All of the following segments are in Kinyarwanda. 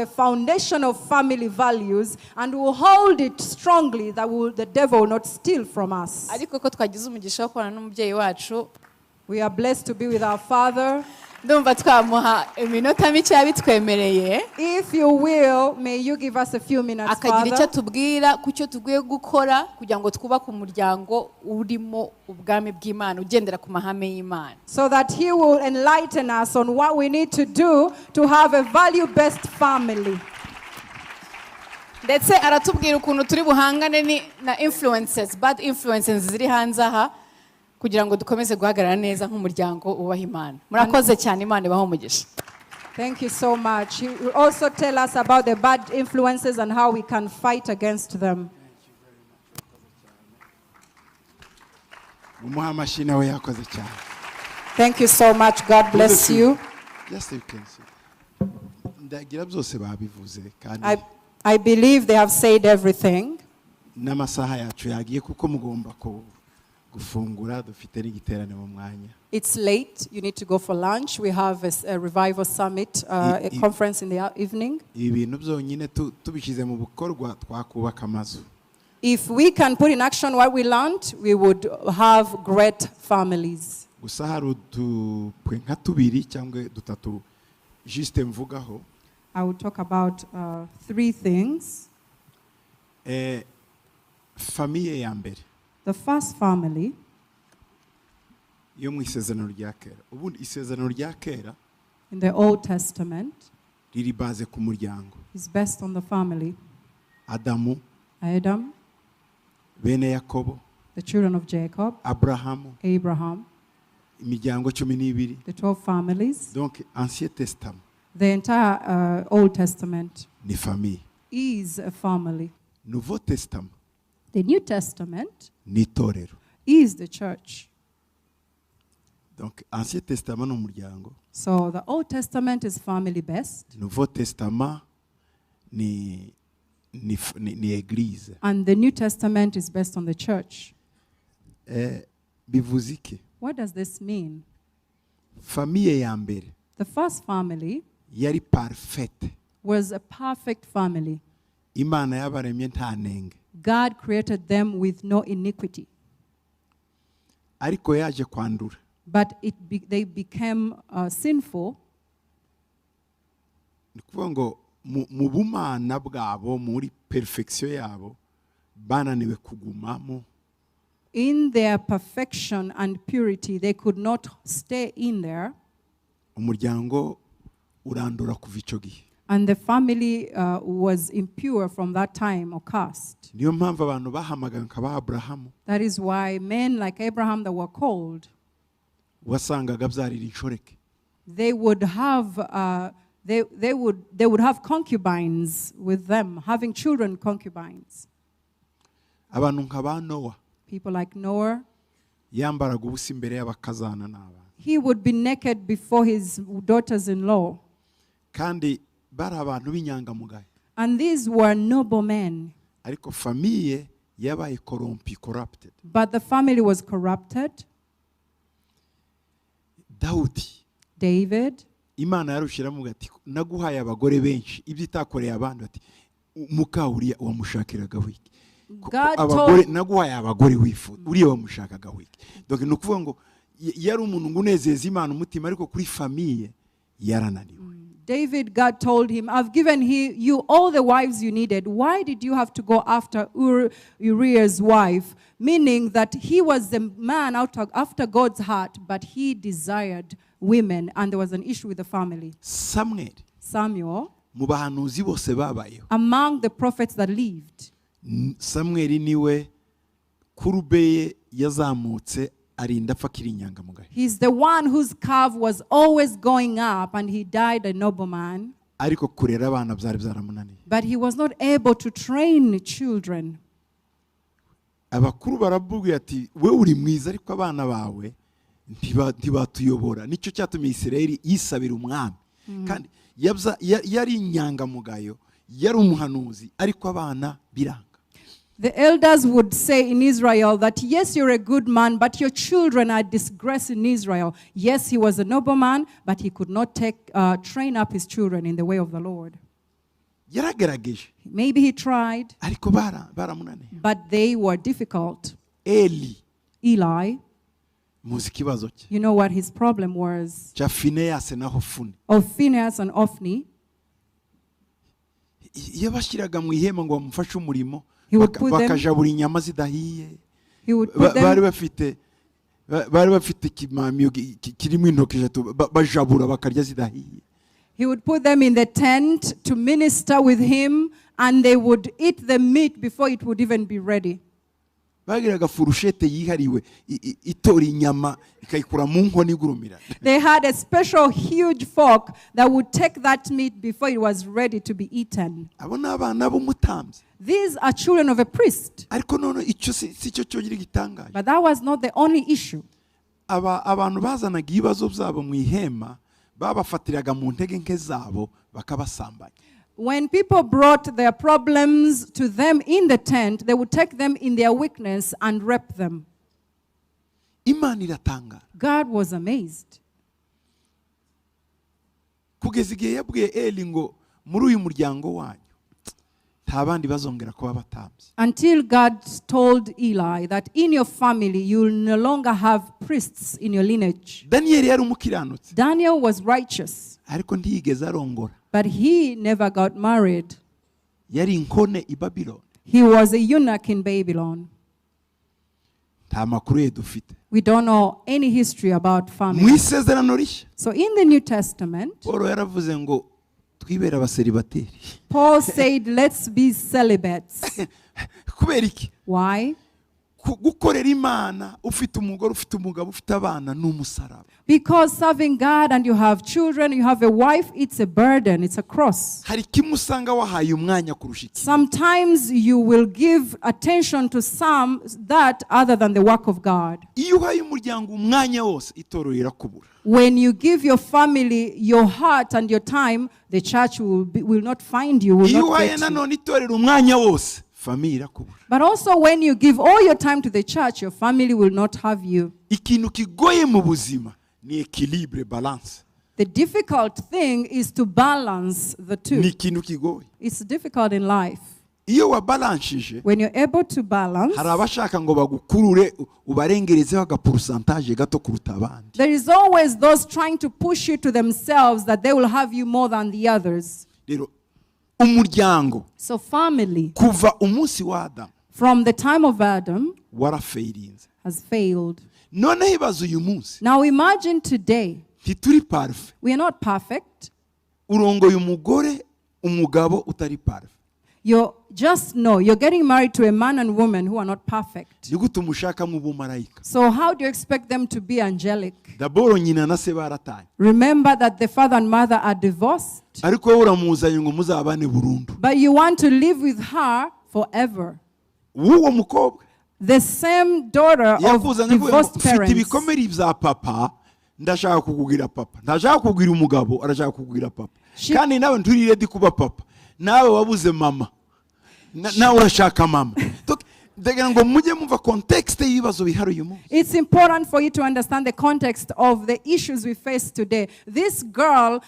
The foundation of family values and will hold it strongly that the devil will not steal from us. Ariko ko twagize umugisha wo kubana n'umubyeyi wacu, We are blessed to be with our father. Ndumva twamuha iminota mike yabitwemereye, If you will, may you give us a few minutes, akagira icyo Father, atubwira ku cyo tugiye gukora kugira ngo twubake umuryango urimo ubwami bw'Imana, ugendera ku mahame y'Imana. So that he will enlighten us on what we need to do to have a value based family. Ndetse aratubwira ukuntu turi buhangane na influences, bad influences ziri hanze aha, kugira ngo dukomeze guhagarara neza nk'umuryango wubaha Imana. Murakoze cyane, Imana ibahe umugisha. Thank you so much. He will also tell us about the bad influences and how we can fight against them. Mumuhe amashyi nawe, yakoze cyane. Thank you so much. God bless you. Just you can see. Ndagira byose babivuze kandi I believe they have said everything. N'amasaha yacu yagiye kuko mugomba gufungura, dufite n'igiterane mu mwanya. It's late. You need to go for lunch. We have a revival summit, a conference in the evening. Ibi bintu byonyine tubishyize mu bikorwa twakubaka amazu. If we can put in action what we learned, we would have great families. Gusa hari udupwe nka tubiri cyangwa dutatu juste mvugaho. I will talk about three things. Famille ya mbere The first family yo mu Isezerano rya Kera, ubundi Isezerano rya Kera in the Old Testament riri basé ku muryango. Is based on the family. Adamu, Adam, bene Yakobo, the children of Jacob, Aburahamu, Abraham, imiryango 12. The 12 families, Donc Ancien Testament the entire Old Testament ni famille. Is a family. Nouveau Testament The New Testament ni itorero. Is the church. Donc Ancien Testament ni umuryango. So the Old Testament is family based, Nouveau Testament ni église. And the New Testament is based on the church. Bivuze iki? What does this mean? Famille ya mbere The first family yari parfaite. Was a perfect family. Imana yabaremye nta nenge. God created them with no iniquity, Ariko yaje kwandura. But they became sinful. Ni ukuvuga ngo mu bumana bwabo, muri perfection yabo, bananiwe kugumamo. In their perfection and purity, they could not stay in there, Umuryango urandura kuva icyo gihe. And the family was impure from that time or cursed. Niyo mpamvu abantu bahamagawe nka ba Aburahamu, That is why men like Abraham that were called, wasangaga abyarira inshoreke. They would have concubines with them, having children concubines. Abantu nka ba Nowa, People like Noah, yambaraga ubusa imbere y'abakazana n'abana. He would be naked before his daughters-in-law. Kandi bari abantu b'inyangamugayo. And these were noble men. Ariko famille yabaye corrompu, corrupted. But the family was corrupted. Dawudi, David, Imana yarushiramo ati naguhaye abagore benshi, ibyo itakoreye abandi, ati muka Uriya wamushakiraga wiki? God Abagore told, naguhaye abagore wifuza, uriya wamushakaga wiki? Donc ni ukuvuga ngo yari umuntu ngo unezeza Imana umutima, ariko kuri famille yarananiwe. David, God told him, "I've given you all the wives you needed. Why did you have to go after Uriah's wife?" Meaning that he was the man after God's heart, but he desired women, and there was an issue with the family. Samweli, Samuel, mu bahanuzi bose babayeho, among the prophets that lived, Samweli niwe courbe ye yazamutse arinda apfa akiri inyangamugayo. He's the one whose curve was always going up, and he died a noble man. Ariko kurera abana byari byaramunaniye. But he was not able to train children. Abakuru baramubwira ati we uri mwiza, ariko abana bawe ntibatuyobora. Nicyo cyatumye Isirayeli yisabira umwami. Kandi yari inyangamugayo, yari umuhanuzi, ariko abana biranga. The elders would say in Israel that, "Yes, you're a good man, but your children are disgrace in Israel." Yes, he was a noble man, but he could not train up his children in the way of the Lord. Yaragerageje. Maybe he tried, Ariko baramunaniye. But they were difficult. Eli, Eli, muzi ikibazo cye you know what his problem was cya Fineyasi na Hofuni. Of Phineas and Ophni. Iyo bashyiraga mu ihema ngo bamufashe umurimo, He would put them- bakajabura inyama zidahiye. He would put Bari them, bafite bari bafite ikimamiyo kirimo intoki eshatu, bajabura bakarya zidahiye. He would put them in the tent to minister with him, and they would eat the meat before it would even be ready. Bagiraga fourchette yihariwe itora inyama ikayikura mu nkono igurumira. They had a special huge fork that would take that meat before it was ready to be eaten. Abo ni abana b'umutambyi. These are children of a priest. Ariko none icyo si cyo cyonyine gitangaje. But that was not the only issue. Aba abantu bazanaga ibibazo byabo mu ihema babafatiraga mu ntege nke zabo bakabasambanya. When people brought their problems to them in the tent, they would take them in their weakness and rape them. Imana iratangara. God was amazed. Kugeza igihe yabwiye Eli ngo muri uyu muryango wanyu nta bandi bazongera kuba abatambyi. Until God told Eli that in your family you will no longer have priests in your lineage. Daniyeli yari umukiranutsi. Daniel was righteous, Ariko ntiyigeze arongora. But he never got married. Yari inkone i Babiloni. He was a eunuch in Babylon. Nta makuru ye dufite. We don't know any history about Mu family. isezerano rishya, So in the New Testament, Paul yaravuze ngo twibere abaseribateri. Paul said, "Let's be celibates." Kubera iki? Why? Gukorera Imana ufite umugore, ufite umugabo, ufite abana ni umusaraba. Because serving God and you have children, you have a wife, it's a burden, it's a cross. Hari kimwe usanga wahaye umwanya kurusha iki. Sometimes you will give attention to some that other than the work of God. Iyo uhaye umuryango umwanya wose, itorero rirakubura. When you give your family your heart and your time, the church will not find you, will Iyo not uhaye get you. nanone itorero umwanya wose, famille irakubura. But also when you give all your time to the church, your family will not have you. Ikintu kigoye mu buzima ni équilibre, balance. The difficult thing is to balance the Ni two. ikintu kigoye. It's difficult in life. Iyo wabalanshije, When you're able to balance, hari abashaka ngo bagukurure ubarengerezeho agapourcentage gato kuruta abandi. there is always those trying to push you to themselves that they will have you more than the others. Rero umuryango, So, family, kuva umunsi wa Adamu, from the time of Adam, warafailinze. has failed. Noneho ibaze uyu munsi. Now, imagine today, Ntituri parfait. we are not perfect. Urongoye umugore, umugabo utari parfait. You just know you're getting married to a man and woman who are not perfect. Ni gute umushakamo ubumarayika? So, how do you expect them to be angelic? D'abord nyina na se baratanye. Remember that the father and mother are divorced, Ariko wowe uramuzanye ngo muzabane burundu. But you want to live with her forever. W'uwo mukobwa The same daughter of yakuzanye kuvuga ngo, divorced mfite parents. ibikomere bya papa, ndashaka kukugira papa. Ntashaka kukugira umugabo, arashaka kukugira papa. Kandi nawe nturi ready kuba papa, nawe wabuze mama. Nawe urashaka mama. Donc, ndagira ngo mujye mumva contexte y'ibibazo bihari uyu munsi. It's important for you to understand the context of the issues we face today. This girl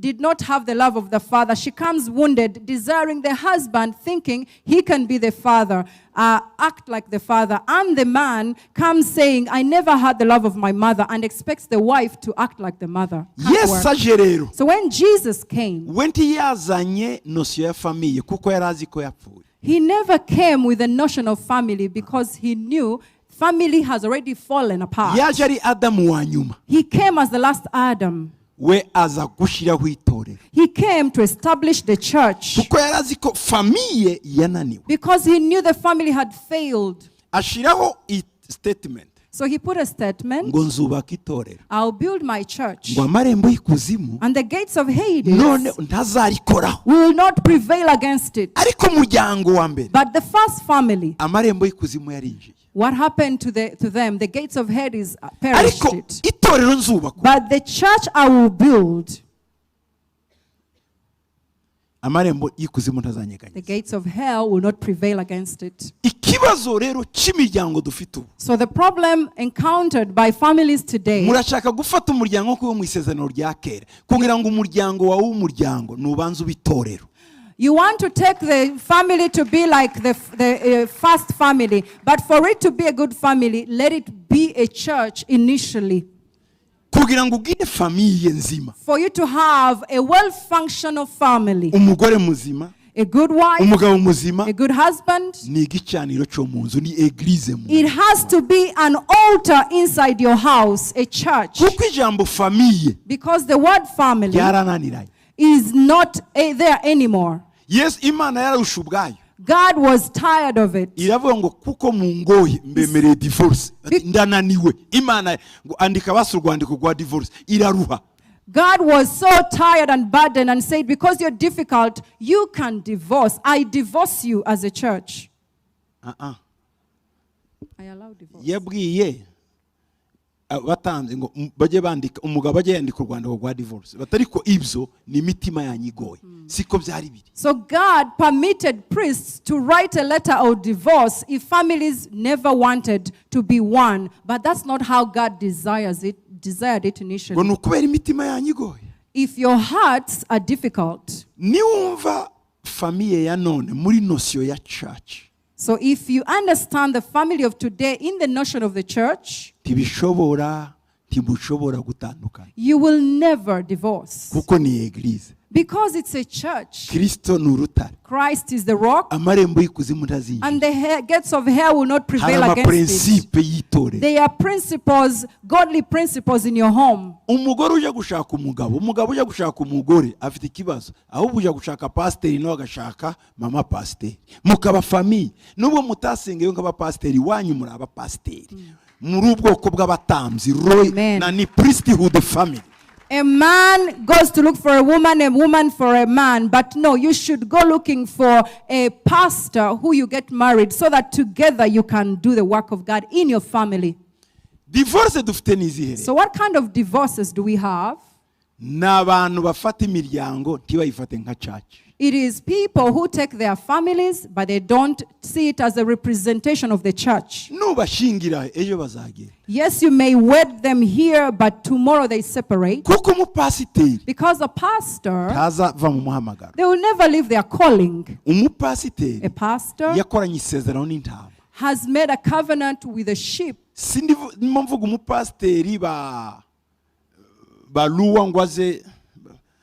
did not have the love of the father. She comes wounded, desiring the husband, thinking he can be the father, act like the father. And the man comes saying, "I never had the love of my mother," and expects the wife to act like the mother. Can't Yesu work. Aje rero, So when Jesus came, we ntiyazanye notion ya famille kuko yari azi ko yapfuye. He never came with a notion of family because he knew family has already fallen apart. Yaje ari Adamu wa nyuma. He came as the last Adam. We aza gushyiraho itorero He came to establish the church kuko yari azi ko famille yananiwe. Because he knew the family had failed. Ashyiraho statement So he put a statement: ngo nzubaka itorero, "I'll build my church, ngo amarembo y'ikuzimu and the gates of Hades none ntazarikoraho. Will not prevail against it." Ariko umuryango wa mbere, But the first family, amarembo y'ikuzimu yarinjiye. What happened to them? The gates of Hades perished Ariko it. Itorero nzubaka, But the church I will build, amarembo y'ikuzimu the ntazanyeganyeza. Gates of hell will not prevail against it. Ikibazo rero cy'imiryango dufite ubu, So the problem encountered by families today, murashaka gufata umuryango nk'uwo mu isezerano rya kera. Kugira ngo umuryango wawe w'umuryango nubanze uba itorero. You want to take the family to be like the first family, but for it to be a good family, let it be a church initially. Kugira ngo ugire famille nzima, For you to have a well functional family, umugore muzima, a good wife, umugabo muzima, a good husband, ni igicaniro cyo mu nzu, ni église mu it nzu. Has to be an altar inside your house, a church. Kuko ijambo famille Because the word family ryarananiranye. Is not there anymore. Yesu Imana yararusha ubwayo. God was tired of it. Iravuga ngo kuko mungoye mbemereye divorce. Ati, ndananiwe. Imana ngo andika basi urwandiko rwa divorce, iraruha. God was so tired and burdened and said, "Because you're difficult, you can divorce. I divorce you as a church." Ah, ah. I allow divorce. Yabwiye abatambyi ngo bajye bandika, umugabo ajye yandika urwandiko rwa divorce, batari ko ibyo ni imitima yanyu igoye, siko byari biri. So God permitted priests to write a letter of divorce if families never wanted to be one. But that's not how God desired it Ngo initially. ni ukubera imitima yanyu igoye. If your hearts are difficult, Niwumva famille ya none muri notion ya church, so if you understand the family of today in the notion of the church, ntibishobora, ntimushobora gutandukana, you will never divorce. Kuko ni église. Because it's a church. Kirisito ni urutare. Christ is the rock, Amarembo y'ikuzimu ntazinjira. And the gates of hell will not Hari prevail against it. amaprincipe y'itorero. They are principles, godly principles in your home. Umugore ujya gushaka umugabo, umugabo ujya gushaka umugore afite ikibazo. Ahubwo ujya gushaka pasiteri nawe agashaka mama pasiteri, mukaba famille. Nubwo mutasengeye nk'abapasiteri, iwanyu muri abapasiteri, muri ubwoko bw'abatambyi roy Amen. Na ni priesthood family. A man goes to look for a woman for a man. But no, you should go looking for a pastor who you get married so that together you can do the work of God in your family. Divorce dufite ni izihe? So, what kind of divorces do we have? Ni abantu bafata imiryango ntibayifate nka church. It is people who take their families, but they don't see it as a representation of the church. Nubashingira ejo bazagenda. Yes, you may wed them here, but tomorrow they separate. Kuko umupasiteri Because a pastor, ntazava mu muhamagaro. They will never leave their calling. Umupasiteri A pastor yakoranye isezerano n'intama. Has made a covenant with the sheep. Sindimo mvuga umupasiteri ba baruwa ngo aze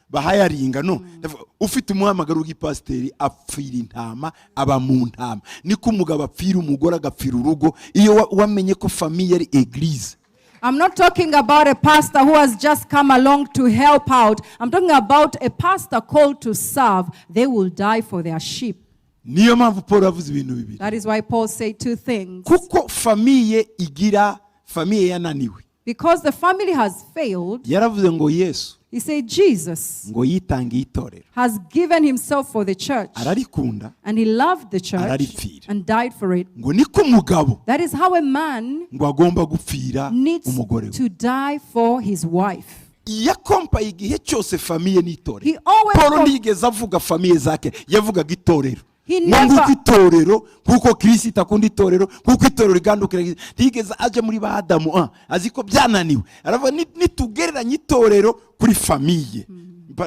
bahayaringa, no. Ndavuga, ufite umuhamagaro w'igipasiteri apfira intama, aba mu ntama, niko umugabo apfira umugore, agapfira urugo, iyo wamenye ko famille ari église. I'm not talking about a pastor who has just come along to help out. I'm talking about a pastor called to serve. They will die for their sheep. Niyo mpamvu Paul yavuze ibintu bibiri. That is why Paul said two things. Kuko famille igira famille yananiwe, Because the family has failed, yaravuze ngo Yesu he said Jesus ngo yitangiye itorero, has given himself for the church. Ararikunda, And he loved the church araripfira. And died for it. Ngo niko umugabo That is how a man ngo agomba gupfira needs umugore we. To die for his wife. Yakompaye igihe cyose famille n'itorero. He always Paul ntiyigeze avuga famille zake, yavugaga itorero. He Ngo never- nguko itorero, nk'uko Kirisita akunda itorero, nk'uko itorero rigandukira, ntiyigeze aja muri ba Adamu, ah, azi ko byananiwe. Aravuga nitugereranya itorero kuri famille,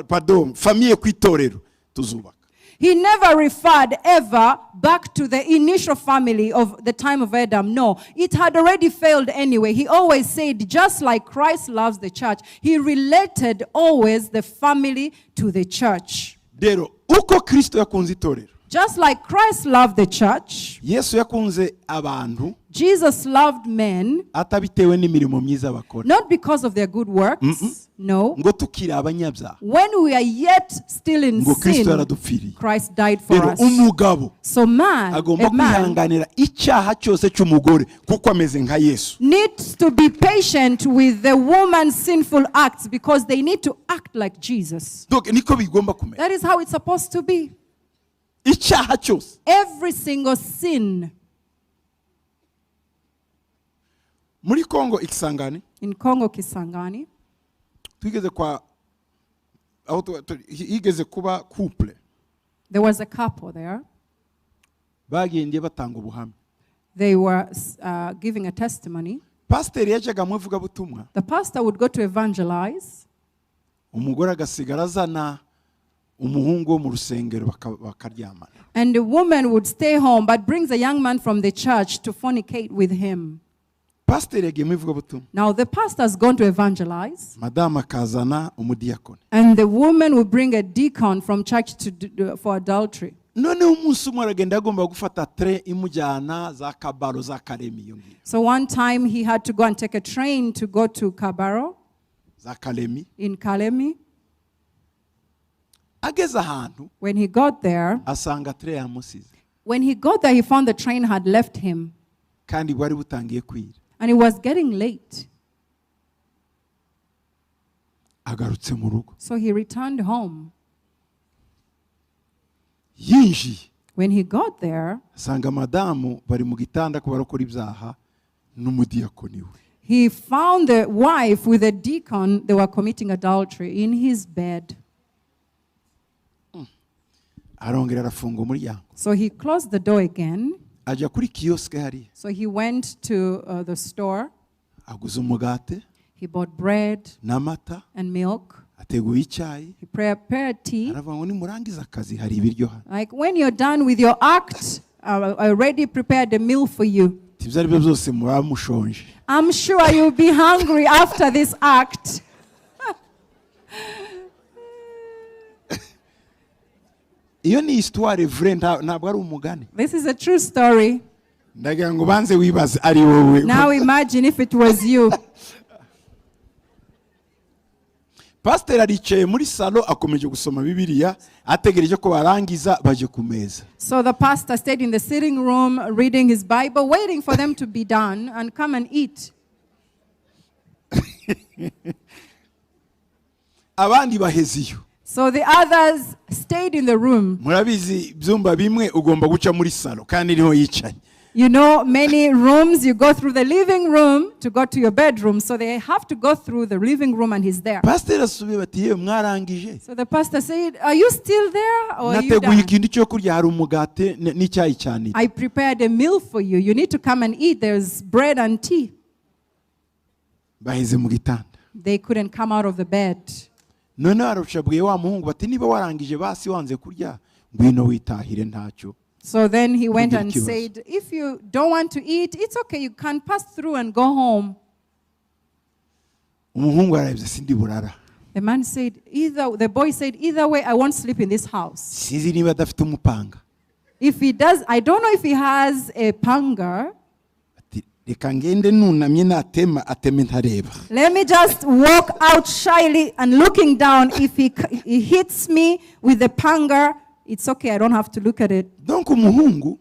pardon, famille ku itorero, tuzubaka. He never referred ever back to the initial family of the time of Adam. No, it had already failed anyway. He always said, just like Christ loves the church, he related always the family to the church. Rero uko Kirisito yakunze itorero, Just like Christ loved the church, Yesu yakunze abantu Jesus loved men, atabitewe n'imirimo myiza bakora, not because of their good works. No. ngo tukiri abanyabyaha, When we are yet still in ngo Kristo sin, yaradupfiriye. Christ died for Rero us. umugabo So man, agomba a man kwihanganira icyaha cyose cy'umugore kuko ameze nka Yesu. Needs to be patient with the woman's sinful acts because they need to act like Jesus. Donc niko bigomba kumera. That is how it's supposed to be. Icyaha cyose. Every single sin. Muri Kongo Ikisangani, In Congo, Kisangani, twigeze kwa aho higeze kuba couple, there was a couple there. Bagendeye batanga ubuhamya. They were giving a testimony. Pasiteri yajyaga mu ivugabutumwa, The pastor would go to evangelize. Umugore agasigara azana umuhungu wo mu rusengero bakaryamana. And the woman would stay home but brings a young man from the church to fornicate with him. Pasiteri yagiye mu ivugabutumwa. Now the pastor's gone to evangelize, Madamu akazana umudiyakoni. And the woman will bring a deacon from church for adultery. Noneho umunsi umwe aragenda agomba gufata train imujyana za Kabaro za Karemi iyo ngiyo. So one time he had to go and take a train to go to Kabaro Za Karemi. In Kalemi. Ageze ahantu When he got there, asanga train yamusize. When he got there, he found the train had left him, Kandi bwari butangiye kwira. And it was getting late. Agarutse mu rugo. So he returned home. Yinjiye When he got there, asanga madamu bari mu gitanda ko barakora ibyaha n'umudiyakoni we. He found the wife with a deacon. They were committing adultery in his bed. Arongera arafunga umuryango. So he closed the door again. Ajya kuri kiyosike hariya. So he went to the store. Aguza umugati He bought bread n'amata and milk. Ateguye icyayi. He prepared tea. Aravuga ngo nimurangiza akazi hari ibiryo hano. Like, when you're done with your act, I already prepared a meal for you. Ati, ibyo ari byo byose muraba mushonje. I'm sure you'll be hungry after this act. Iyo ni histoire vraie ntabwo ari umugani. This is a true story. Ndagira ngo ubanze wibaze ari wowe. Now imagine if it was you. Pasiteri aricaye muri salo akomeje gusoma Bibiliya ategereje ko barangiza baje ku meza. So the pastor stayed in the sitting room reading his Bible, waiting for them to be done and come and eat. Abandi baheze iyo. So the others stayed in the room. Murabizi ibyumba bimwe ugomba guca muri salo kandi niho yicaye. Many rooms, you go through the living room to go to your bedroom. So they have to go through the living room and he's there. Pasiteri asubiye bati yewe mwarangije? So the pastor said, "Are you still there or are you Nateguye done? Ikintu cyo kurya hari umugati n'icyayi cyane. I prepared a meal for you. You need to come and eat. There's bread and tea." Baheze mu gitanda. They couldn't come out of the bed. Noneho arushabwiye wa muhungu bati niba warangije basi wanze kurya ngwino witahire ntacyo. So then he went and Ridiculous. Said, "If you don't want to eat, it's okay. You can pass through and go home." Umuhungu ararebye sindi burara. The man said, either, the boy said, "Either way, I won't sleep in this house." Sinzi niba adafite umupanga. If he does, I don't know if he has a panga. Ati reka ngende nunamye natema ateme ntareba. Let me just walk out shyly and looking down. If he hits me with the panga, it's okay. I don't have to look at it. Donc umuhungu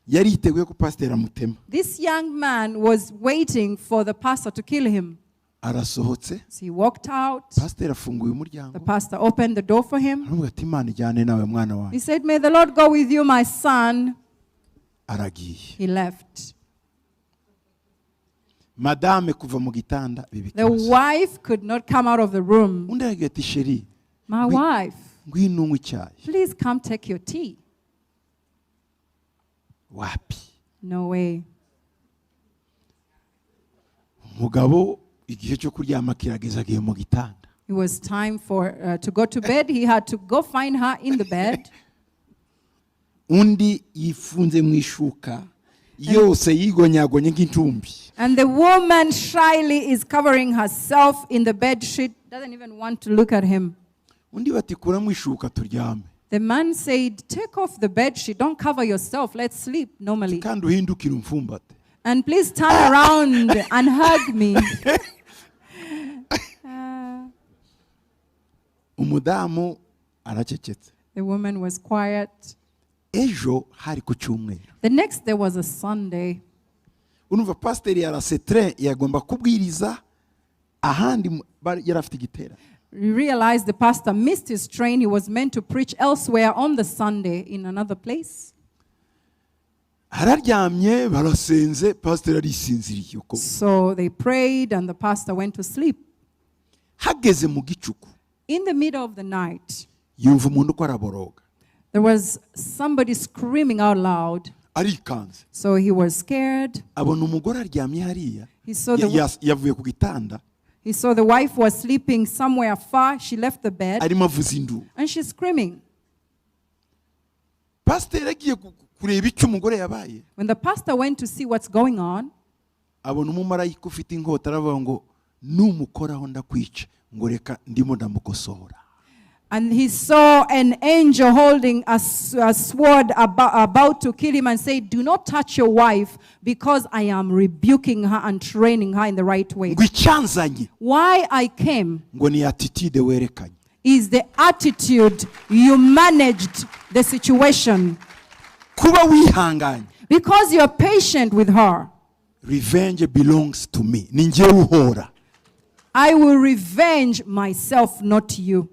yari yiteguye ko pasiteri amutema. This young man was waiting for the pastor to kill him. Arasohotse. So he walked out. Pasiteri afunguye umuryango. The pastor opened the door for him. Aramubwira ati Imana ijyane nawe mwana He wanjye. said, "May the Lord go with you, my son." Aragiye. He left. Madame kuva mu gitanda biba The ikibazo. Wife could not come out of the room. Undi aragira ati chéri "My wife, ngwino unywe icyayi. Please come take your tea." Wapi. No way. Umugabo igihe cyo kuryama kirageze agiye mu gitanda. It was time for to go to bed. He had to go find her in the bed. Undi yifunze mu ishuka yose yigonyagonye nk'intumbi. And the woman shyly is covering herself in the bed sheet, doesn't even want to look at him. Undi bati kuramo ishuka turyame. The man said, "Take off the bed sheet, don't cover yourself, let's sleep normally. Kandi uhindukire umfumbate. And please turn around and hug me." Umudamu aracecetse. The woman was quiet. Ejo hari ku cyumweru. The next day was a Sunday. Urumva pasiteri yarase train yagomba kubwiriza ahandi yari afite igiterane. We realized the pastor missed his train. He was meant to preach elsewhere on the Sunday in another place. Araryamye barasenze pasiteri arisinziriye uko. So they prayed and the pastor went to sleep. Hageze mu gicuku In the middle of the night, yumva umuntu uko araboroga. There was somebody screaming out loud. Arikanze. So he was scared. Abona umugore aryamye hariya He saw the, yavuye ku gitanda. He saw the wife was sleeping somewhere far. She left the bed arimo avuza induru. And she's screaming. Pasiteri agiye kureba icyo umugore yabaye, When the pastor went to see what's going on, abona umumarayika ufite inkota, aravuga ngo numukoraho ndakwica, ngo reka ndimo ndamukosora. And he saw an angel holding a sword about to kill him and said, "Do not touch your wife because I am rebuking her and training her in the right way." Ngo icyanzanye Why I came ngo ni attitude werekanye. Is the attitude you managed the situation. Kuba wihanganye. Because you're patient with her. Revenge belongs to me, ni njyewe uhora. I will revenge myself, not you.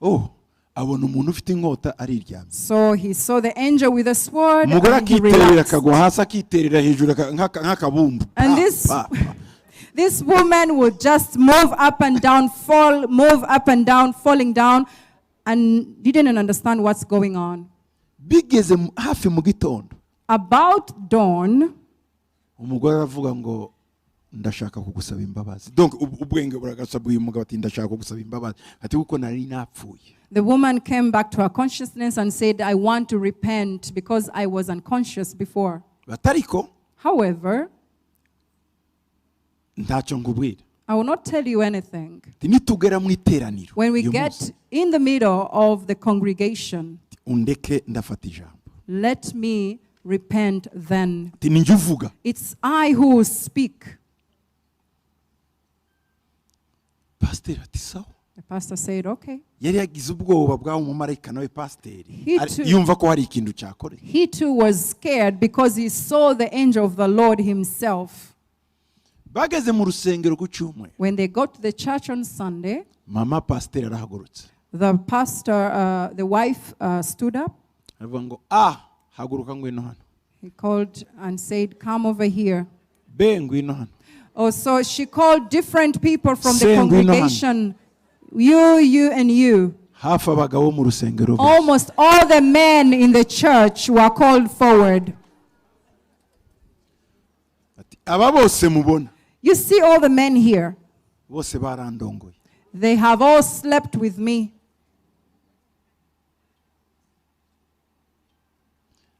Oh, abona umuntu ufite inkota ariryamye. So he saw the angel with a sword Umugore and he akiterera, relaxed. akagwa hasi, akiterera hejuru nk'akabumbu. And Pa, pa, pa. this woman would just move up and down, fall, move up and down, falling down, and didn't understand what's going on. Bigeze hafi mu gitondo, About dawn, umugore aravuga ngo ndashaka kugusaba imbabazi. Donc ubwenge buragasaba uyu mugabo, ati ndashaka kugusaba imbabazi, ati kuko nari napfuye. The woman came back to her consciousness and said, "I want to repent because I was unconscious before." Batariko However, ntacyo nkubwira. I will not tell you anything. Ati nitugera mu iteraniro When we uyu get munsi, in the middle of the congregation, undeke ndafata ijambo. Let me repent then. Ati ninjye uvuga. It's I who will speak. Pasiteri ati sawa. The pastor said, "Okay." Yari yagize ubwoba bw'aho umumarayika nawe pasiteri He too- yumva ko hari ikintu cyakoreye. He too was scared because he saw the angel of the Lord himself. Bageze mu rusengero ku cyumweru, When they got to the church on Sunday, mama pasiteri arahagurutse. The pastor, the wife stood up. Aravuga ngo a haguruka ngwino hano. He called and said, "Come over here." B ngwino hano. Oh, so she called different people from the Say, ngwino hano. congregation. You, you, and you. Hafi abagabo mu rusengero bose. Almost all the men in the church were called forward. Ati aba bose mubona, You see all the men here. Bose barandongoye. They have all slept with me.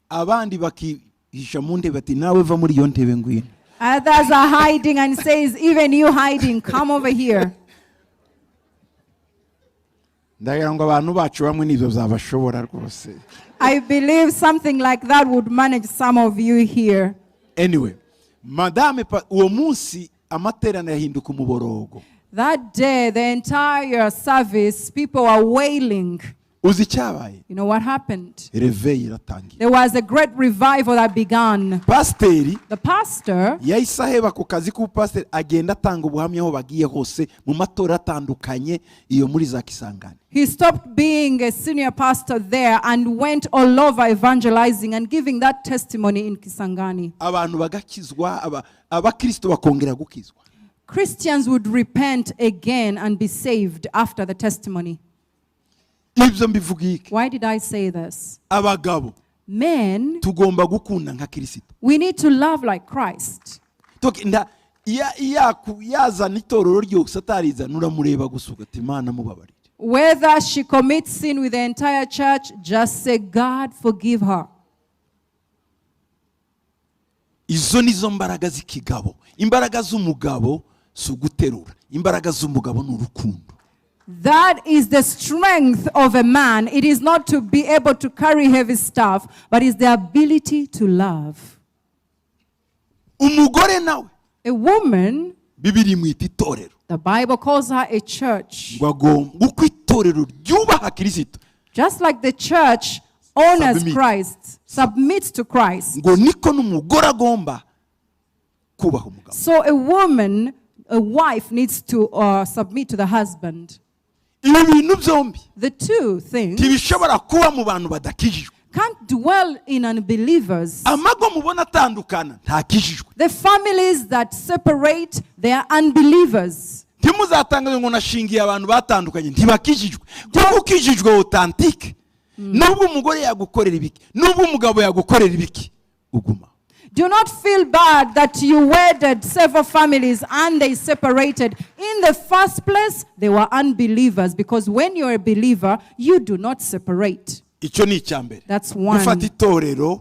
Abandi bakihisha mu ntebe, ati nawe va muri iyo ntebe ngwino. Others are hiding and says, "Even you hiding, come over here." Ndagira ngo abantu bacu bamwe n'ibyo byabashobora rwose. I believe something like that would manage some of you here. Anyway, madame uwo munsi amateraniro yahinduka umuborogo. That day, the entire service, people were wailing. Uzi icyabaye? You know what happened? Réveil iratangira. There was a great revival that began. Pasiteri The pastor, yahise aheba ku kazi k'ubupasiteri, agenda atanga ubuhamya aho bagiye hose mu matora atandukanye iyo muri za Kisangani. He stopped being a senior pastor there and went all over evangelizing and giving that testimony in Kisangani. Abantu bagakizwa, abakristo bakongera gukizwa. Christians would repent again and be saved after the testimony. Ibyo mbivuga iki? Why did I say this? Abagabo Men, tugomba gukunda nka Kirisito. We need to love like Christ. Yazana itorero ryose atarizana, uramureba gusa ugati Imana mubabarire. Whether she commits sin with the entire church, just say, "God, forgive her." Izo nizo mbaraga z'ikigabo. Imbaraga z'umugabo si uguterura, imbaraga z'umugabo ni urukundo. That is the strength of a man. It is not to be able to carry heavy stuff, but is the ability to love. Umugore nawe, A woman, Bibiliya imwita itorero. The Bible calls her a church. Ngo agomba uko itorero ryubaha Kirisito, Just like the church honors Submit. Christ, submits to Christ. Ngo niko n'umugore agomba kubaha umugabo. So a woman, a wife, needs to submit to the husband. Ibi bintu byombi The two things ntibishobora kuba mu bantu badakijijwe. Can't dwell in unbelievers. Amago mubona atandukana ntakijijwe. The families that separate, they are unbelievers. Ntimuzatangaze ngo nashingiye abantu batandukanye, ntibakijijwe, kuko ukijijwe authentique, nubwo umugore yagukorera ibiki, nubwo umugabo yagukorera ibiki, uguma. Do not feel bad that you wedded several families and they separated. In the first place, they were unbelievers because when you're a believer, you do not separate. Icyo ni icya mbere. That's one. Gufata itorero,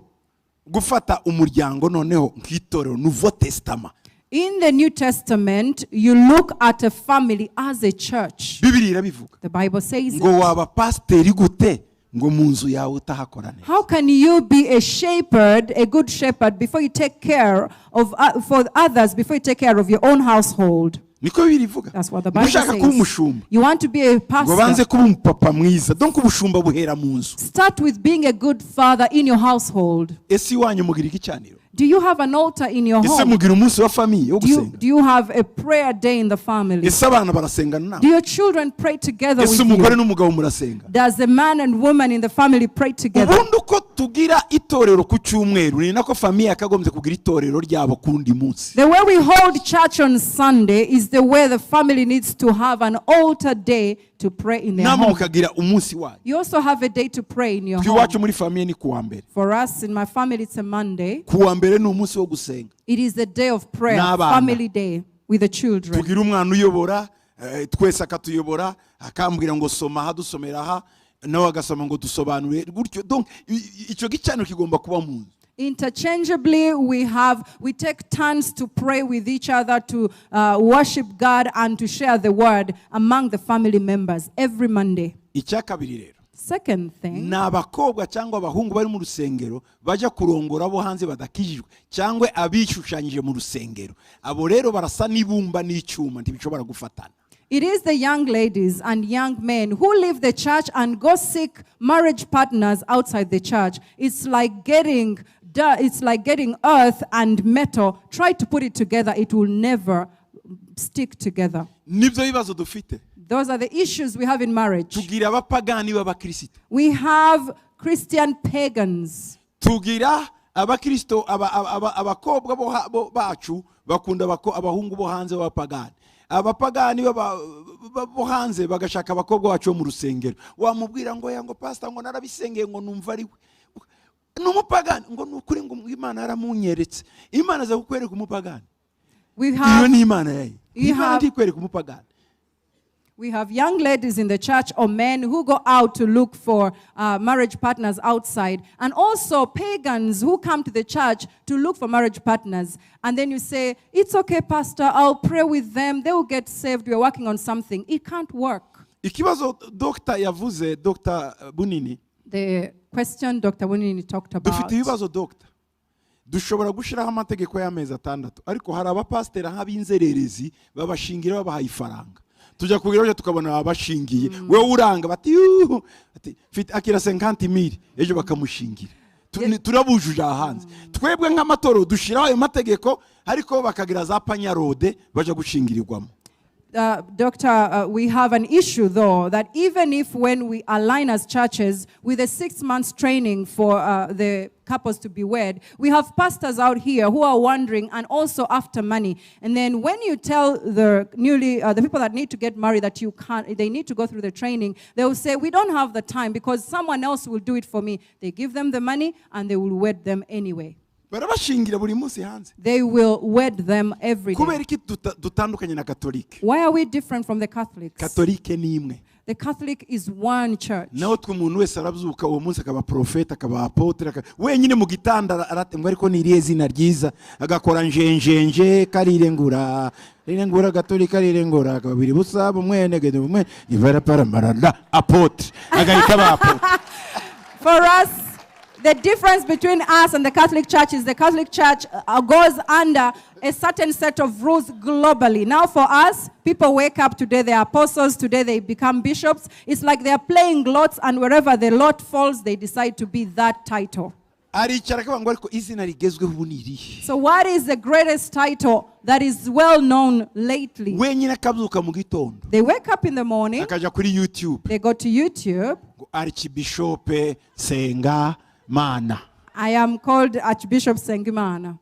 gufata umuryango noneho nk'itorero, Nouveau Testament. In the New Testament, you look at a family as a church. Bibiri irabivuga. The Bible says Ngo it. Waba pasiteri gute ngo mu nzu yawe utahakora neza? How can you be a shepherd, a good shepherd, before you take care of for others, before you take care of your own household? Niko Bibiri ivuga. That's what the Bible Ushaka kuba says. umushumba, You want to be a ngo banze pastor. kuba umupapa mwiza. Donc ubushumba buhera mu nzu. Start with being a good father in your household. Ese iwanyu mugira igicaniro? Do you have an altar in your Ese home? mugira umunsi wa famille wo Do you, gusenga? do you have a prayer day in the family? Ese abana barasengana nawe? Do your children pray together Ese with umugore you? N'umugabo murasenga? Does the man and woman in the family pray together? Ubundi uko tugira itorero ku cyumweru, ni nako famille yakagombye kugira itorero ryabo kundi munsi. The way we hold church on Sunday is the way the family needs to have an altar day to pray in their Namwe home. Mukagira umunsi wanyu. You also have a day to pray in your Twe iwacu home. Muri famille ni kuwa mbere. For us, in my family, it's a Monday. Kuwa mbere ni umunsi wo gusenga. It is a day of prayer, N'abana. Family day with the children. Tugira umwana uyobora, twese akatuyobora, akambwira ngo soma aha, dusomera aha, nawe agasoma ngo dusobanure gutyo. Donc icyo gicaniro kigomba kuba mu nzu. Interchangeably, we take turns to pray with each other, to worship God and to share the word among the family members every Monday. Icya kabiri rero, Second thing, ni abakobwa cyangwa abahungu bari mu rusengero bajya kurongora abo hanze badakijijwe cyangwa abishushanyije mu rusengero. Abo rero barasa n'ibumba n'icyuma, ntibishobora gufatana. It is the young ladies and young men who leave the church and go seek marriage partners outside the church. It's like getting earth and metal. Try to put it together, it will never stick together. Nibyo bibazo dufite. Those are the issues we have in marriage. Tugira abapagani b'abakirisito. We have Christian pagans. Tugira abakirisito abakobwa bacu bakunda abahungu bo hanze b'abapagani, abapagani bo hanze bagashaka abakobwa bacu bo mu rusengero. Wamubwira ngo ya ngo pasita ngo narabisengeye ngo numva ari we, ni umupagani, ngo ni ukuri ngo Imana yaramunyeretse. Imana aza kukwereka umupagani? We Iyo have ni Imana yayo? Imana ntikwereka umupagani. We have young ladies in the church or men who go out to look for marriage partners outside, and also pagans who come to the church to look for marriage partners. And then you say, "It's okay, Pastor, I'll pray with them. They will get saved. We're working on something." It can't work. Ikibazo dogita yavuze, Dogita Bunini. The question Dr. Bunini talked about. Dufite ibibazo, dogita. Dushobora gushyiraho amategeko y'amezi 6, ariko hari abapasiteri nk'ab'inzererezi babashingira babahaye ifaranga. Tujya kugira gutya tukabona babashingiye, wowe uranga bati yuhu, ati mfite akira 50 000, ejo bakamushingira. Turabujuje aha hanze. Twebwe nk'amatorero dushyiraho ayo mategeko, ariko bakagira za panyarode bajya gushingirirwamo. Doctor, we have an issue though, that even if when we align as churches with a 6 months training for the couples to be wed, we have pastors out here who are wondering and also after money. And then when you tell the people that need to get married that you can't, they need to go through the training, they will say, "We don't have the time because someone else will do it for me." They give them the money and they will wed them anyway. Barabashingira buri munsi hanze. They will wed them every Kubera day. Iki dutandukanye na Katolike? Why are we different from the Catholics? Katolike ni imwe. The Catholic is one church. Naho twe umuntu wese arabyuka uwo munsi akaba porofeti, akaba apotre, wenyine mu gitanda ngo ariko ni irihe zina ryiza, agakora njenjenje karirengura rirengura gatolika rirengura kabiri busa bumwe gede bumwe ivaraparamarada apotre, agahita aba apotre. For us, the difference between us and the Catholic Church is the Catholic Church goes under a certain set of rules globally. Now, for us, people wake up today, they are apostles, today they become bishops. It's like they are playing lots, and wherever the lot falls, they decide to be that title. Aricara akavuga ngo ariko izina rigezweho ubu ni irihe? So, what is the greatest title that is well known lately? Wenyine akabyuka mu gitondo, They wake up in the morning, akajya kuri YouTube, they go to YouTube. Ngo Archbishop Senga Mana. I am called Archbishop Sengimana.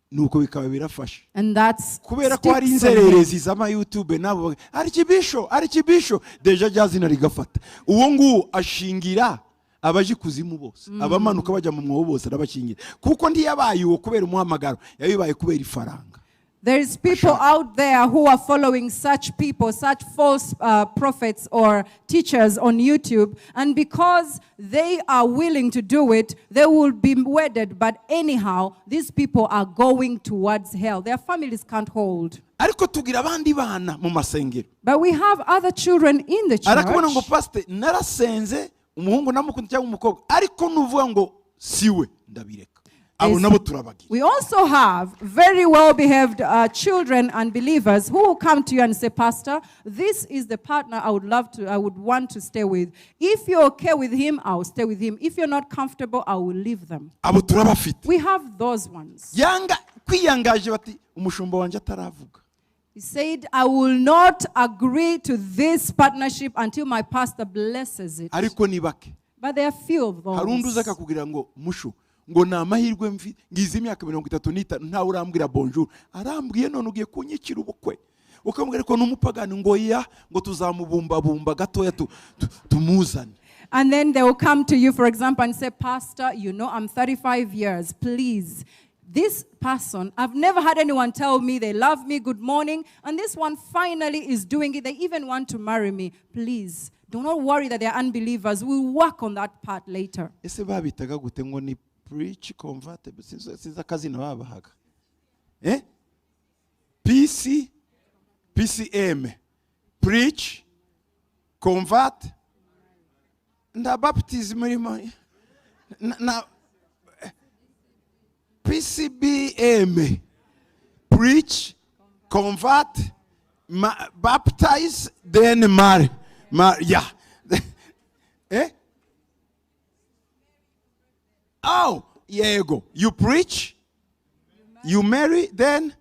Nuko bikaba birafashe. And that's Kubera ko hari sticks on him. inzererezi z'ama YouTube nabo archbishop, archbishop, déjà rya zina rigafata. Uwo nguwo ashingira Abaje ikuzimu bose, abamanuka bajya mu mwobo bose arabashyingira, kuko ntiyabaye uwo kubera umuhamagaro, yabibaye kubera ifaranga. There is people out there who are following such people, such false prophets or teachers on YouTube, and because they are willing to do it, they will be wedded. But anyhow, these people are going towards hell. Their families can't hold. Ariko tugira abandi bana mu masengero. But we have other children in the Arakubona ngo church. Pasite, narasenze, umuhungu namukunda cyangwa umukobwa, ariko nuvuga ngo siwe ndabireka. Abo nabo turabagira. We also have very well behaved children and believers who will come to you and say, "Pastor, this is the partner I would love to, I would want to stay with. If you're okay with him, I'll stay with him. If you're not comfortable, I will leave them." Abo turabafite. We have those ones. Yanga kwiyangaje bati umushumba wanjye ataravuga. He said, "I will not agree to this partnership until my pastor blesses it." Ariko ni bake. But there are few of Hari undi uza those. Akakubwira ngo mushu ngo ni amahirwe mfi ngize imyaka 35 ntawe urambwira bonjour, arambwiye none ugiye kunyikira ubukwe. Ukamubwira ariko ni umupagani, ngo ya ngo tuzamubumbabumba gatoya tumuzane. And then they will come to you, for example, and say, "Pastor, I'm 35 years. Please, this person, I've never had anyone tell me they love me, good morning. And this one finally is doing it. They even want to marry me. Please, do not worry that they're unbelievers. We'll work on that part later." Ese babitaga gute ngo ni preach, convert, sinzi akazina babahaga, eh, PC PCM, preach, convert, nda baptism irimo na PCBM, preach, convert, baptize, then marry. Yeah, eh. Oh, yego. You preach, you marry, then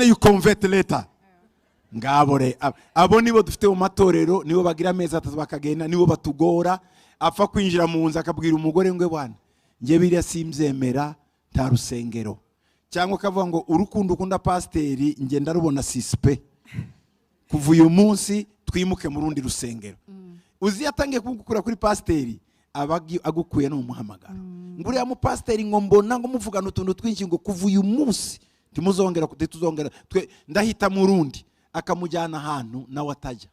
you convert later. Ngabo re abo nibo dufite mu matorero, nibo bagira amezi 3 bakagenda, nibo batugora. Apfa kwinjira mu nzu akabwira umugore ngo bwana njye biriya simbyemera, nta rusengero, cyangwa akavuga ngo urukundo ukunda pasiteri njye ndarubona suspect, kuva uyu munsi twimuke mu rundi rusengero. Uzi iyo atangiye kugukura kuri pasiteri aba agukuye no mu muhamagaro, ngo uriya mupasiteri ngo mbona ngo muvugana utuntu twinshi, ngo kuva uyu munsi ntimuzongera, ntituzongera, twe ndahita mu rundi, akamujyana ahantu nawe atajya.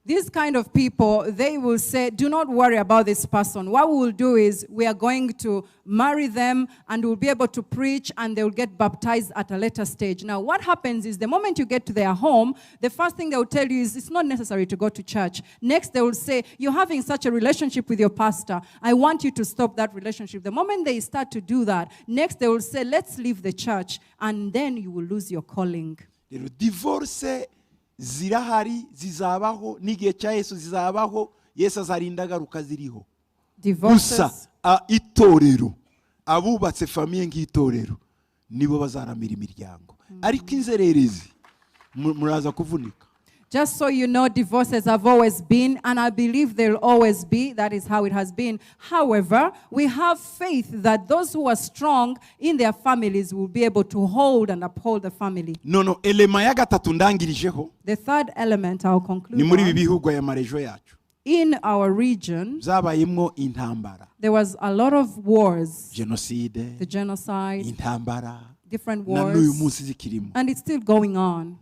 These kind of people, they will say, "Do not worry about this person. What we will do is we are going to marry them and we'll be able to preach and they will get baptized at a later stage." Now, what happens is the moment you get to their home, the first thing they will tell you is it's not necessary to go to church. Next, they will say, "You're having such a relationship with your pastor. I want you to stop that relationship." The moment they start to do that, next they will say, "Let's leave the church," and then you will lose your calling. Rero divorce zirahari, zizabaho n'igihe cya Yesu zizabaho, Yesu azarinda agaruka ziriho. Divorces. Gusa itorero, abubatse famille nk'itorero nibo bazaramira imiryango, ariko inzererezi muraza kuvunika. Just so you know, divorces have always been, and I believe they'll always be. That is how it has been. However, we have faith that those who are strong in their families will be able to hold and uphold the family. None élément ya gatatu ndangirijeho. The third element I'll conclude Ni muri ibi on. Bihugu aya marejo yacu In our region, byabayemo intambara, there was a lot of wars, jenoside, the genocide, intambara, different na n'uyu wars, munsi zikirimo. And it's still going on.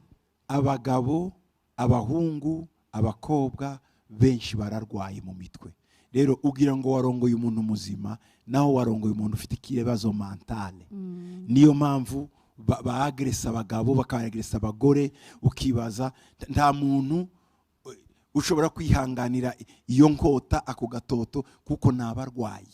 Abagabo, abahungu, abakobwa benshi bararwaye mu mitwe. Rero ugira ngo warongoye umuntu muzima, naho warongoye umuntu ufite ikibazo mentale. Niyo mpamvu baagresa abagabo, bakabagresa abagore. Ukibaza nta muntu ushobora kwihanganira iyo nkota, ako gatoto, kuko ni abarwayi.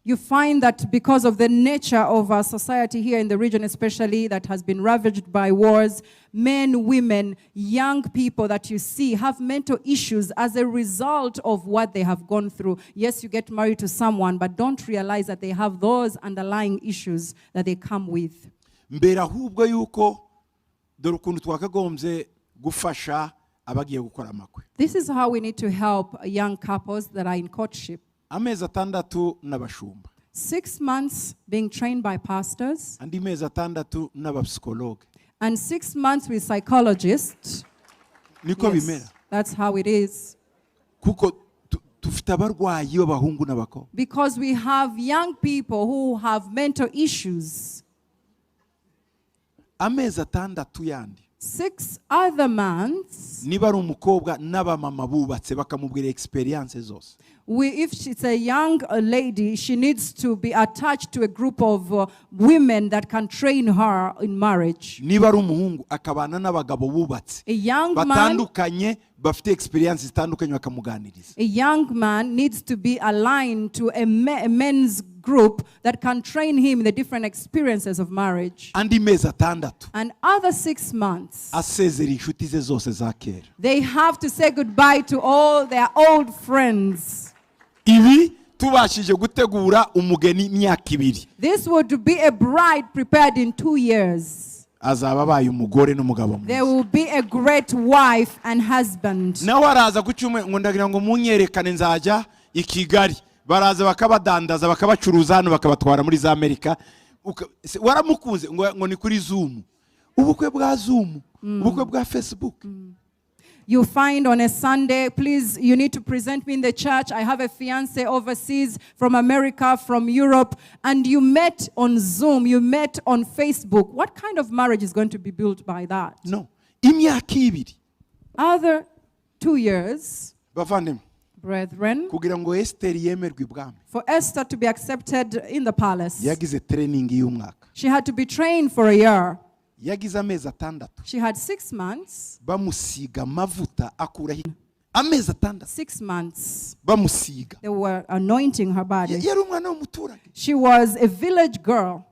You find that because of the nature of our society here in the region, especially that has been ravaged by wars, men, women, young people that you see have mental issues as a result of what they have gone through. Yes, you get married to someone, but don't realize that they have those underlying issues that they come with. Mbere ahubwo yuko dore ukuntu twakagombye gufasha abagiye gukora amakwe. This is how we need to help young couples that are in courtship. Amezi 6 n'abashumba. 6 months being trained by pastors, Andi mezi 6 n'abapsikologe. And 6 months with psychologists. Niko Yes, bimera. that's how it is. Kuko Dufite abarwayi b'abahungu n'abakobwa. Because we have young people who have mental issues. Amezi 6 yandi. 6 other months. Niba ari umukobwa n'abamama bubatse bakamubwira experience zose. If it's a young lady, she needs to be attached to a group of women that can train her in marriage. Niba ari umuhungu akabana n'abagabo bubatse. A young man, batandukanye bafite experience zitandukanye bakamuganiriza. A young man needs to be aligned to a men's group that can train him in the different experiences of marriage. Andi mezi 6. And other 6 months. Asezera inshuti ze zose za kera. They have to say goodbye to all their old friends. Ibi tubashije gutegura umugeni imyaka 2. This would be a bride prepared in 2 years. Azaba abaye umugore n'umugabo mwiza. There will be a great wife and husband. Nawe araza ku cyumweru ngo ndagira ngo munyerekane nzajya i Kigali. Baraza bakabadandaza bakabacuruza hano bakabatwara muri za Amerika. Waramukunze ngo ni kuri Zoom. Ubukwe bwa Zoom, ubukwe bwa Facebook. You find on a Sunday, please, you need to present me in the church. I have a fiance overseas from America, from Europe. And you met on Zoom, you met on Facebook. What kind of marriage is going to be built by that? No. Imyaka 2. Other 2 years, Bavandimwe, brethren, kugira ngo Esther yemerwe ibwami. For Esther to be accepted in the palace, Yagize training y'umwaka. She had to be trained for a year. Yagize amezi 6. She had 6 months. Bamusiga amavuta akuraho amezi 6. 6 months. Bamusiga. They were anointing her body. Yari umwana w'umuturage. She was a village girl.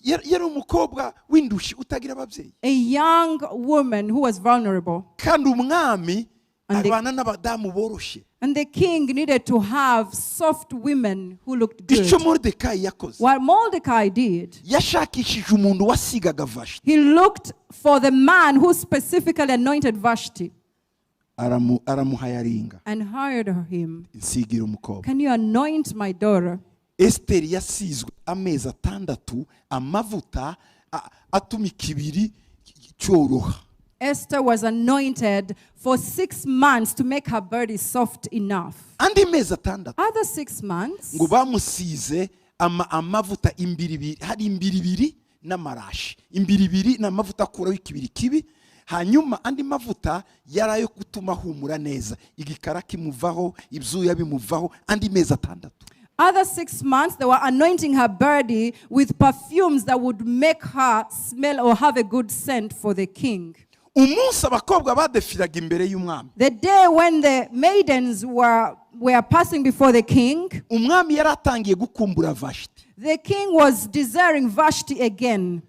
Yari umukobwa w'indushi utagira ababyeyi. A young woman who was vulnerable. Kandi umwami abana n'abadamu boroshe. And the king needed to have soft women who looked good. Icyo Mordecai yakoze. What Mordecai did, Yashakishije umuntu wasigaga Vashti. He looked for the man who specifically anointed Vashti. Aramuhayaringa. And hired him. Nsigira umukobwa. Can you anoint my daughter? Esther yasizwe amezi 6 amavuta atuma ikibiri cyoroha. Esther was anointed for 6 months to make her body soft enough. Andi mezi 6. Other 6 months. Ngo bamusize amavuta imbiribiri, hari imbiribiri n'amarashi. Imbiribiri n'amavuta akuraho ikibiri kibi, hanyuma andi mavuta yarayo gutuma humura neza. Igikara kimuvaho, ibyuya bimuvaho, andi mezi 6. Other 6 months, they were anointing her body with perfumes that would make her smell or have a good scent for the king. Umunsi abakobwa badefiraga imbere y'umwami. The day when the maidens were passing before the king, umwami yaratangiye gukumbura Vashti. The king was desiring Vashti again.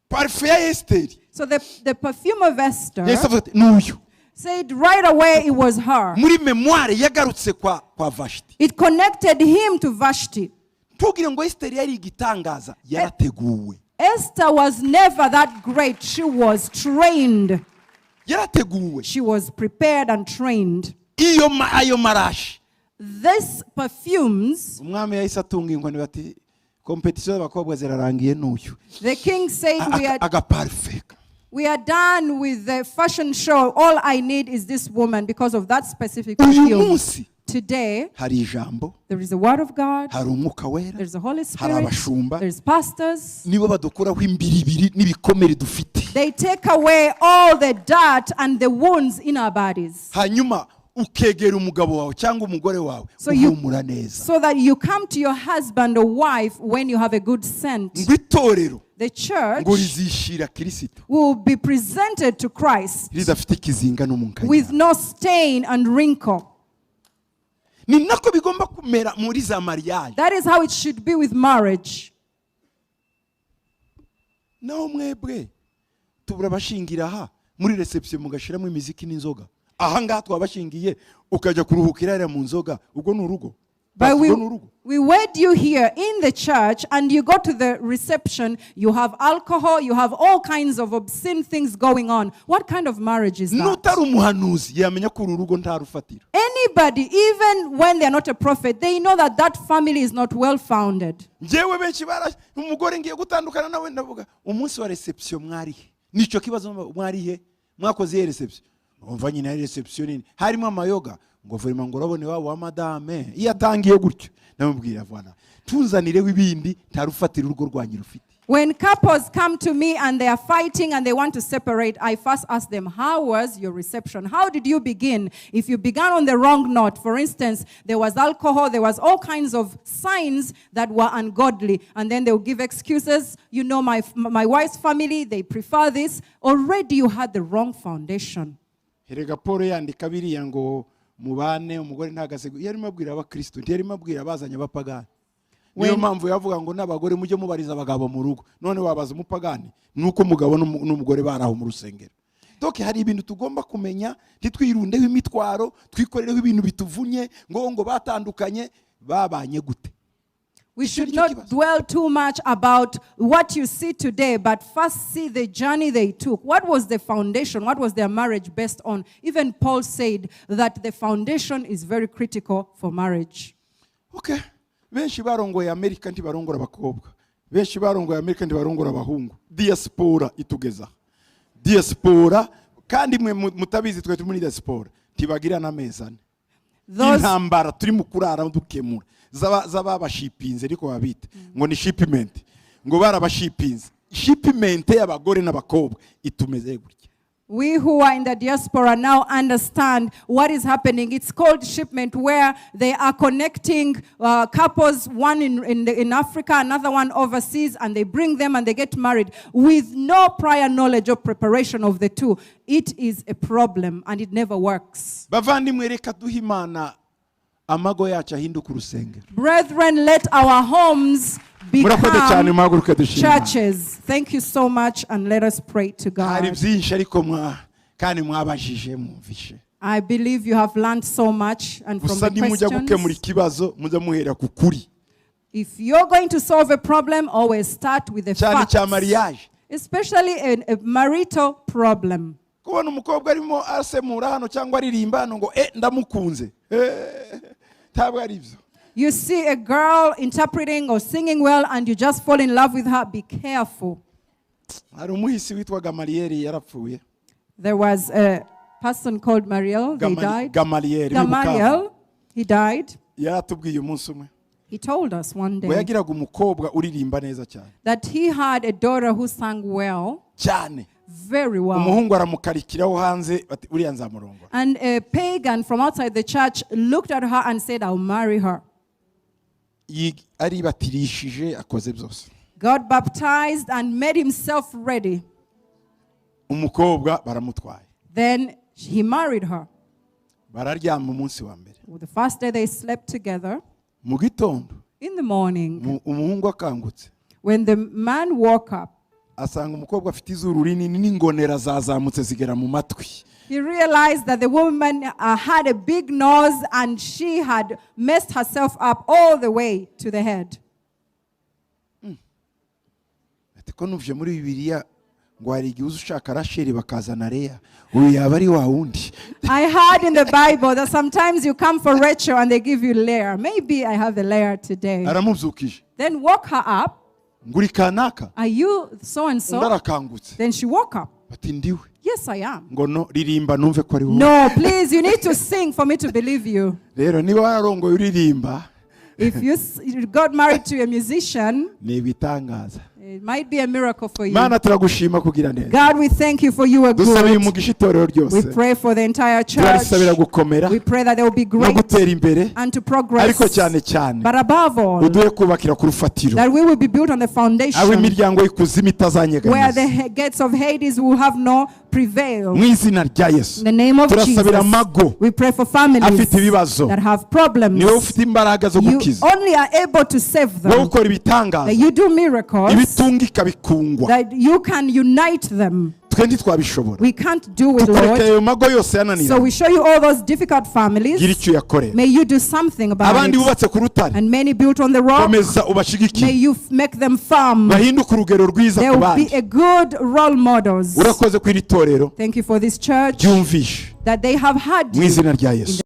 Parfum ya Esther. So the perfume of Esther Yahise avuga ati, N'uyu. said right away it was her. Muri memoire yagarutse kwa Vashti. It connected him to Vashti. Ntugire ngo Esther yari igitangaza, yarateguwe. Esther was never that great. She was trained. Yarateguwe. She was prepared and trained. Iyo ayo marashi. These perfumes. Umwami yahise atunga inkoni bati competition y'abakobwa zirarangiye n'uyu. The king said Agaparfum. we are done with the fashion show. All I need is this woman because of that specific Uyu perfume. munsi Today, hari ijambo, there is a word of God, hari umwuka wera, there is the Holy hari Spirit, abashumba. there is pastors. Nibo badukuraho imbiribiri n'ibikomere dufite. They take away all the dirt and the wounds in our bodies. Hanyuma ukegera umugabo wawe cyangwa umugore wawe So you uhumura neza. So that you come to your husband or wife when you have a good scent. Ngo itorero The church ngo rizishira Kristo will be presented to Christ ridafite ikizinga n'umunkanya. with no stain and wrinkle. Ni nako bigomba kumera muri za mariage. That is how it should be with marriage. Naho mwebwe turabashingira aha muri reception mugashiramo imiziki n'inzoga. Aha ngaha twabashingiye ukajya kuruhukira hariya mu nzoga, ubwo ni urugo. But Ubwo ni urugo. we wed you here in the church and you go to the reception, you have alcohol, you have all kinds of obscene things going on. What kind of marriage is that? N'utari umuhanuzi yamenya ko uru rugo nta rufatiro. Anybody, even when they are not a prophet, they know that that family is not well founded. Njyewe benshi bara umugore ngiye gutandukana nawe ndavuga umunsi wa reception mwari he? Nico kibazo mwari he? Mwakoze iyi reception? Umva nyine ari reception nini? Harimo amayoga. Ngo vraiment, ngo urabona iwabo wa madame, iyo atangiye gutyo ndamubwira: "Voilà, tuzanireho ibindi, nta rufatiro urugo rwanyu rufite." When couples come to me and they are fighting and they want to separate, I first ask them, "How was your reception? How did you begin?" If you began on the wrong note, for instance, there was alcohol, there was all kinds of signs that were ungodly, and then they'll give excuses. "My wife's family, they prefer this." Already you had the wrong foundation. Erega Paul yandika biriya ngo mubane umugore ntagase, yarimo abwira abakristo, ntiyarimo abwira abazanye abapagani. Niyo mpamvu yavuga ngo n'abagore mujye mubariza abagabo mu rugo. None wabaza umupagani nuko umugabo n'umugore bari aho mu rusengero. Donc hari ibintu tugomba kumenya, ntitwirundeho imitwaro, twikorereho ibintu bituvunye ngo batandukanye, babanye gute? We should Icyo not kibazo. Dwell too much about what you see today, but first see the journey they took. What was the foundation? What was their marriage based on? Even Paul said that the foundation is very critical for marriage. Okay, benshi barongoye Amerika ntibarongora abakobwa, benshi barongoye Amerika ntibarongora abahungu. Diaspora itugeza diaspora, kandi mwe mutabizi, twe turi muri diaspora, ntibagira n'amezi 4. Those, Intambara turi mu kurara dukemura z'ababashipinze, ariko babita ngo ni shipment, ngo barabashipinze, shipment y'abagore n'abakobwa itumeze gutya. We who are in the diaspora now understand what is happening. It's called shipment, where they are connecting couples, one in Africa, another one overseas, and they bring them and they get married with no prior knowledge or preparation of the two. It is a problem and it never works. Bavandimwe, reka duhe Imana amago yacu ahinduka urusengero. Brethren, let our homes Murakoze cyane, become muhaguruke dushima Imana. Churches. Thank you so much, and let us pray to Hari God. Byinshi ariko mwa kandi mwabajije mwumvishe. I believe you have learned so much, and from Gusa the nimujya gukemura questions. Ikibazo mujya muhera ku kuri. If you're going to solve a problem, always start with the Cyane cya facts, mariage. especially a marital problem. Kubona umukobwa arimo asemura hano cyangwa aririmba hano ngo ndamukunze. Eh, ntabwo ari byo. You see a girl interpreting or singing well, and you just fall in love with her. Be careful. Hari umuhisi witwa Gamaliyeri, yarapfuye. There was a person called Mariel. They died. Gamaliyeri w'i Bukavu. Gamaliel, he died. Yaratubwiye umunsi umwe He told us one ngo day yagiraga umukobwa uririmba neza cyane. That he had a daughter who sang well, Cyane. Very well. Umuhungu aramukarikiraho hanze bati uriya nzamurongora. And a pagan from outside the church looked at her and said, "I'll marry her." Aribatirishije, akoze byose. Got baptized and made himself ready. Umukobwa baramutwaye. Then he married her. Bararyama umunsi wa mbere. Well, the first day they slept together, Mu gitondo, in the morning, umuhungu akangutse, when the man woke up, asanga umukobwa afite izuru rinini n'ingonera zazamutse zigera mu matwi. He realized that the woman had a big nose and she had messed herself up all the way to the head. Ati ko numvise muri Bibiliya ngo hari igihe uza ushaka Rasheli bakazana Leya, uyu yaba ari wa wundi. "I heard in the Bible that sometimes you come for Rachel and they give you Leah. Maybe I have a Leah today." Aramubyukije. Then woke her up. Ngo uri kanaka? "Are you so and Undi so?" arakangutse. Then she woke up. Bati ndiwe. "Yes, I am." Ngo no, ririmba numve ko ari wowe. "No, please, you need to sing for me to believe you." Rero niba wararongoye uririmba, If you got married to a musician, ni ibitangaza. It might be a miracle for you. Mana, turagushima kugira neza. God, we thank you for you are Dusabiye good. umugisha itorero We ryose. pray for the entire church. Turarisabira gukomera We pray that they will be no great gutera imbere, and to progress. Ariko cyane cyane But above all, uduhe kubakira ku rufatiro, that we will be built on the aho foundation imiryango y'ikuzimu where itazanyeganyeza. the gates of Hades will have no prevail. Mu izina rya Yesu, In the name of turasabira Jesus, amago we pray for families afite ibibazo. That have problems. Niwe ufite imbaraga zo You gukiza, only are able to save wowe them. ukora ibitangaza, That you do miracles. Ibitungika bikungwa. That you can unite them. Twe ntitwabishobora. We can't do it, Tukureka Lord. ayo mago yose So yananiranye, we show you all those difficult gira families. icyo uyakorera. May you do something about Abandi it. bubatse ku rutare, And many built on the rock, komeza may ubashigikire, you make them firm. bahinduke urugero rwiza They ku will be bandi. a good role models. Urakoze ku iri torero Thank you for this church ryumvishe. That they have had Mu you. izina rya Yesu.